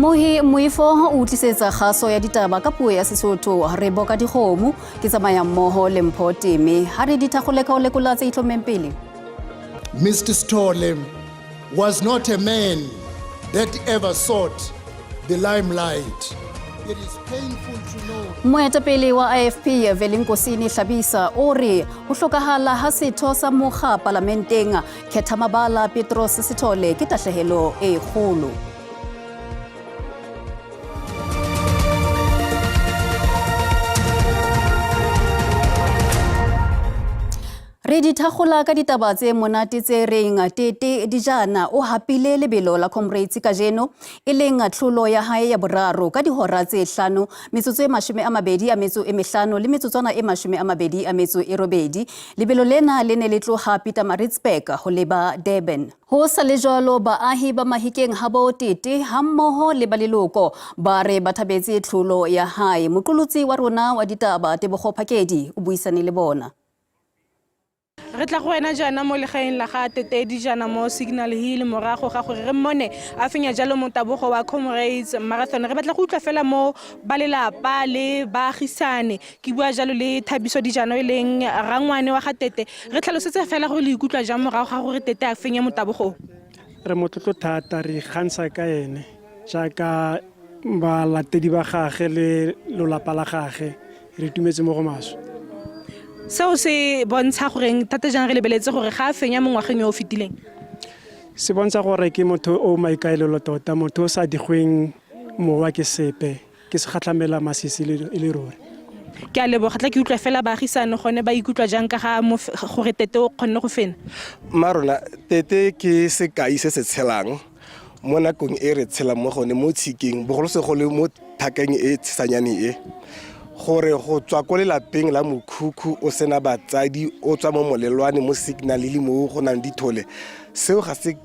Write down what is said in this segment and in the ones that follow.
Mohi Moifo o tlisetsa kgaso ya ditaba ka puo ya Sesotho. Re boka dikgomo, ke tsamaya mmoho le Mpho Teme. Ha re di thakgole ka ho lekola tse itlhommeng pele. Mr. Sithole was not a man that ever sought the limelight. It is painful to know. Moetapele wa IFP Velenkosini Hlabisa o re ho hlokahala ha setho sa mokga palamenteng Khethamabala Petros Sithole ke tahlehelo e kgolo. Re di thakgola ka ditaba tse monate tse reng Tete Dijana o hapile lebelo la Comrades kajeno, e leng tlholo ya hae ya boraro ka dihora tse 5 metsotso e 25 le metsotswana e 28. Lebelo lena le ne le tloha Pietermaritzburg ho leba Durban. Ho sa le jwalo, baahi ba Mahikeng habo Tete hammoho le ba leloko ba re ba thabetse tlholo ya hae. Moqolotsi wa rona wa ditaba Tebogo Phakedi o buisane le bona. Re tla go wena jaana mo legaeng la ga Tete Dijana mo Signal Hill morago ga gore re mmone a fenya jalo motabogo wa Comrades Marathon. Re batla go utlwa fela mo ba lelapa le baagisane. Ke bua jalo le Thabiso Dijana e leng rangwane wa ga Tete. Re tlhalosetse fela gore le ikutlwa jang morago ga gore Tete a fenye motabogo. Re motlotlo thata, re ikgantsha ka ene jaaka balatedi ba gagwe le lolapa la gagwe, re itumetse mo go maswe. Seo se bontsha goreng thata jang re lebeletse gore ga a fenya mo ngwageng yo o fetileng? Se bontsha gore ke motho o maikaelelo tota, motho o sa digweng mowa ke sepe, ke segatlhamela masisi e le ruri. Ke a leboga, tla ke utlwa fela baagisane gone ba ikutlwa jang ka ga gore Tete o kgonne go fenya. Mma rona, Tete ke sekai se se tshelang mo nakong e re tshelang mo gone mo tshikeng, bogolosegolo mo thakeng e tshesanyane e, gore go tswa ko lelapeng la mokhukhu o sena batsadi, o tswa mo molelwane mo Signal le mo go nang dithole, seo ga se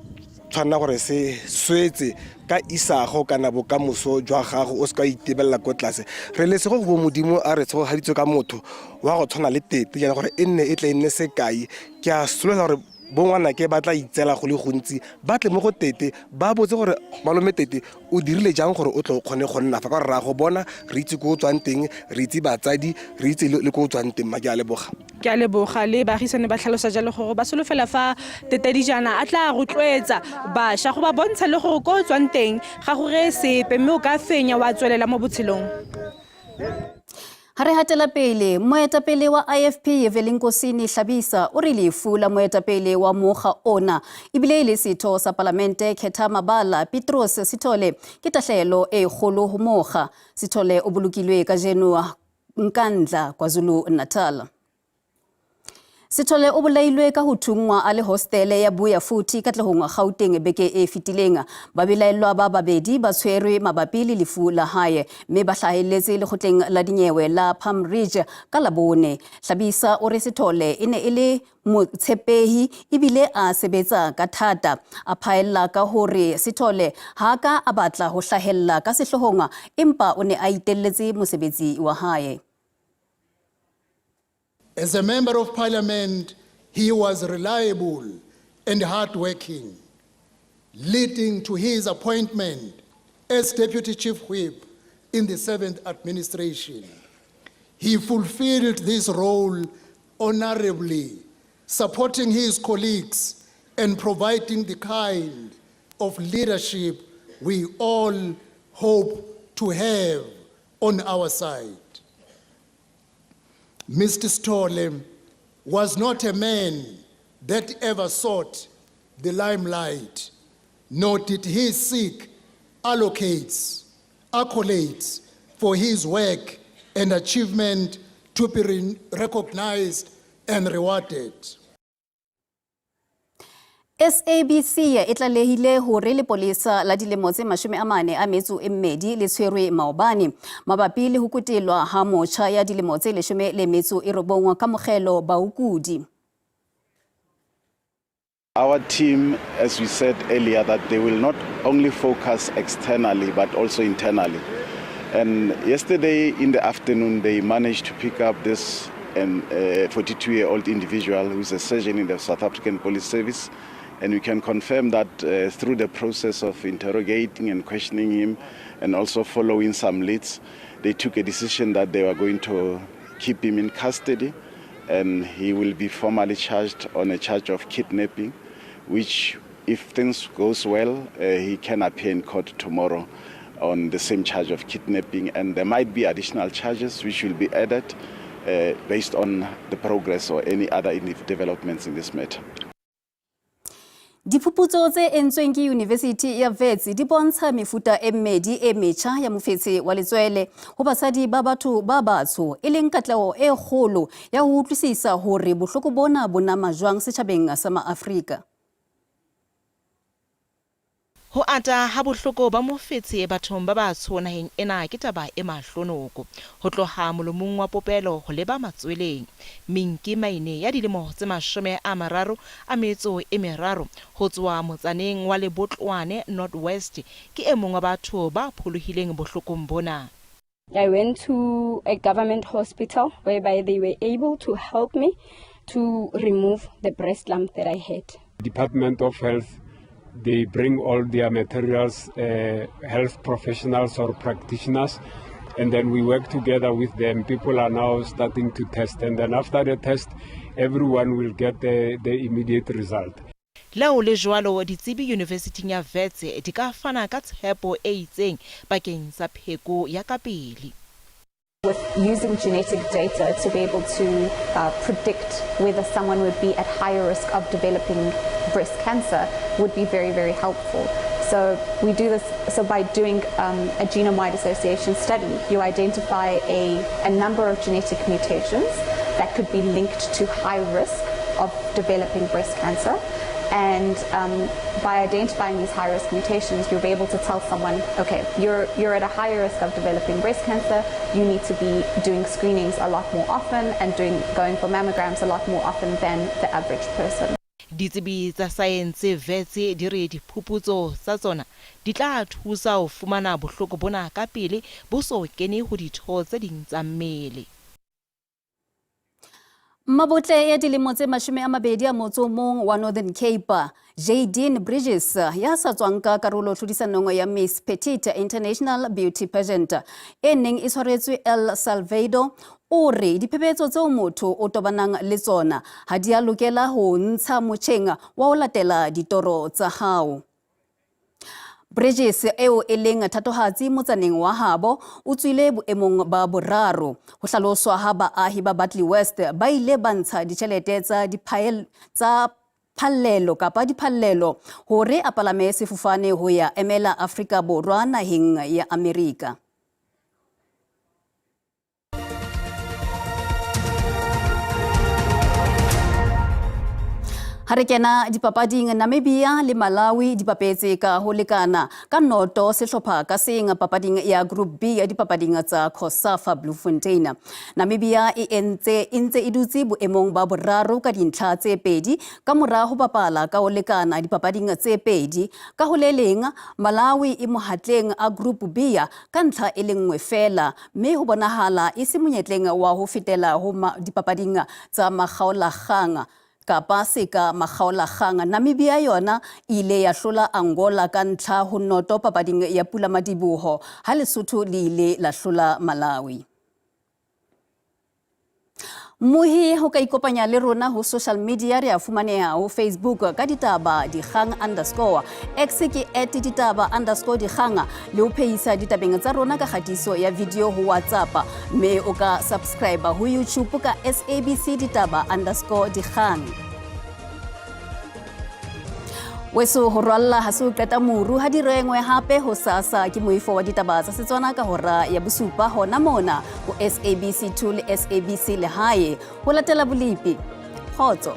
tshwanela gore se swetse ka isago kana bokamoso jwa gago, o se ka itebelela ko tlase. Re lesego go bo Modimo a re tshegogaditswe ka motho wa go tshwana le Tete jaana gore e nne e tle e nne sekai. Ke a solofela gore bongwanake ba tla itseela go le gontsi, ba tle mo go Tete ba botse gore malome Tete o dirile jang gore o tle o kgone go nna fa, ka gore re a go bona, re itse ko o tswang teng, re itse batsadi, re itse le ko o tswang teng. Ma ke a leboga. Ke a leboga. Le baagisane ba tlhalosa jalo gore ba solofela fa Tete Dijana a tla rotloetsa bašwa go ba bontsha le gore ko o tswang teng ga go reye sepe, mme o ka fenya wa tswelela mo botshelong. Ha re hatela pele, moetapele wa IFP Velenkosini Hlabisa o re lefu la moetapele wa mokga ona ebile e le setho sa palamente Khetha Mabala Petros Sithole ke tahlehelo e kgolo ho mokga. Sithole o bolokilwe kajeno Nkandla, KwaZulu-Natal. Sithole o bolailwe ka ho thunngwa a le hostele ya Buya Futhi Katlehong Gauteng beke e fetileng. Babelaellwa ba babedi ba tshwerwe mabapi le lefu la hae mme ba hlahelletse lekgotleng la dinyewe la Palm Ridge ka Labone. Hlabisa o re Sithole e ne e le motshepehi ebile a sebetsa ka thata. A phaella ka hore Sithole ha ka a batla ho hlahella ka sehloohong empa o ne a itelletse mosebetsi wa hae. As a member of parliament, he was reliable and hardworking, leading to his appointment as Deputy Chief Whip in the 7th administration. He fulfilled this role honorably, supporting his colleagues and providing the kind of leadership we all hope to have on our side. Mr. Sithole was not a man that ever sought the limelight, nor did he seek accolades for his work and achievement to be recognized and rewarded. SABC e tlalehile hore lepolesa la dilemo tse 42 le tshwerwe maobane mabapi le ho kutelwa ha motjha ya dilemo tse 19 ka mokgelo baukudi. Our team, as we said earlier, that they will not only focus externally but also internally. And yesterday in the afternoon, they managed to pick up this 42-year-old individual who is a surgeon in the South African Police Service. And we can confirm that through the process of interrogating and questioning him and also following some leads, they took a decision that they were going to keep him in custody and he will be formally charged on a charge of kidnapping, which if things goes well, he can appear in court tomorrow on the same charge of kidnapping, and there might be additional charges which will be added based on the progress or any other developments in this matter. Diphuputso tse entsweng ke Yunivesithi ya Wits di bontsha mefuta e mmedi e metjha ya mofetshe wa letswele ho basadi ba batho ba batsho, e leng katleho e kgolo ya ho utlwisisa hore bohloko bona bo nama jwang setjhabeng sa Maafrika. Ho ata ha bohloko ba mofetshe bathong ba batsho naheng ena ke taba e mahlonoko. Ho tloha molomong wa popelo ho leba matsweleng. Minki Maine ya dilemo tse 33 ho tswa motsaneng wa Lebotlwane North West ke e mong wa batho ba pholohileng bohlokong bona. I went to a government hospital whereby they were able to help me to remove the breast lump that I had. Department of Health, they bring all their materials, health professionals or practitioners, and then we work together with them. People are now starting to test, and then after the test, everyone will get the immediate result. Le ho le jwalo, ditsebi Yunivesithing ya Wits di ka fana ka tshepo e itseng bakeng sa pheko ya kapele. With using genetic data to be able to predict whether someone would be at higher risk of developing breast cancer would be very, very helpful. So we do this, so by doing a genome-wide association study, you identify a number of genetic mutations that could be linked to high risk of developing breast cancer. And by identifying these high-risk mutations, you'll be able to tell someone, okay, you're at a higher risk of developing breast cancer. You need to be doing screenings a lot more often and going for mammograms a lot more often than the average person. Ditsebi tsa saense Wits di re diphuputso tsa tsona di tla thusa ho fumana bohloko bona ka pele bo so kene ho ditho tse ding tsa mmele. Mmabotle ya dilemo tse 21 wa Northern Cape, Jadine Bridges, ya sa tswang ka karolo tlhodisanong ya Miss Petite International Beauty Pageant e neng e tshwaretswe El Salvador, o re diphephetso tseo motho o tobanang le tsona ha di a lokela ho ntsha motjheng wa ho latela ditoro tsa hao. Bridges eo e leng thatohatsi motsaneng wa habo o tswile boemong ba boraro. Ho hlaloswa ha baahi ba Barkly West ba ile ba ntsha ditjhelete tsa tsa phallelo kapa diphallelo hore a palame sefofane ho ya emela Afrika Borwa naheng ya Amerika. Ha re kena dipapading, Namibia le Malawi di bapetse ka ho lekana ka noto sehlopha ka seng papading ya Group B ya dipapading tsa COSAFA Bloemfontein. Namibia e entse e ntse e dutse boemong ba boraro ka dintlha tse 2 ka mora ho bapala ka ho lekana dipapading tse 2. Ka ho le leng, Malawi e mohatleng a Group B ka ntlha e le nngwe fela, mme ho bonahala e se monyetleng wa ho fetela ho dipapading tsa makgaolakgang kapa seka makgaolakgang. Namibia yona e ile ya hlola Angola ka ntlha ho noto papading ya pulamadiboho, ha Lesotho le ile la hlola Malawi. Mohi ho ka ikopanya le rona ho social media, re a fumaneha ho Facebook ka ditaba dikgang underscore, X ke @ditaba_dikgang, le ho phehisa ditabeng tsa rona ka kgatiso ya video ho WhatsApp, mme o ka subscribe ho YouTube ka SABC ditaba_dikgang. Weso ho rwalla ha se o qeta moru ha di rengwe hape ho sasa ke moifo wa ditaba tsa Setswana ka hora ya 7 hona mona ho SABC 2 le SABC Lehae. Ho latela bolipi. Kgotso.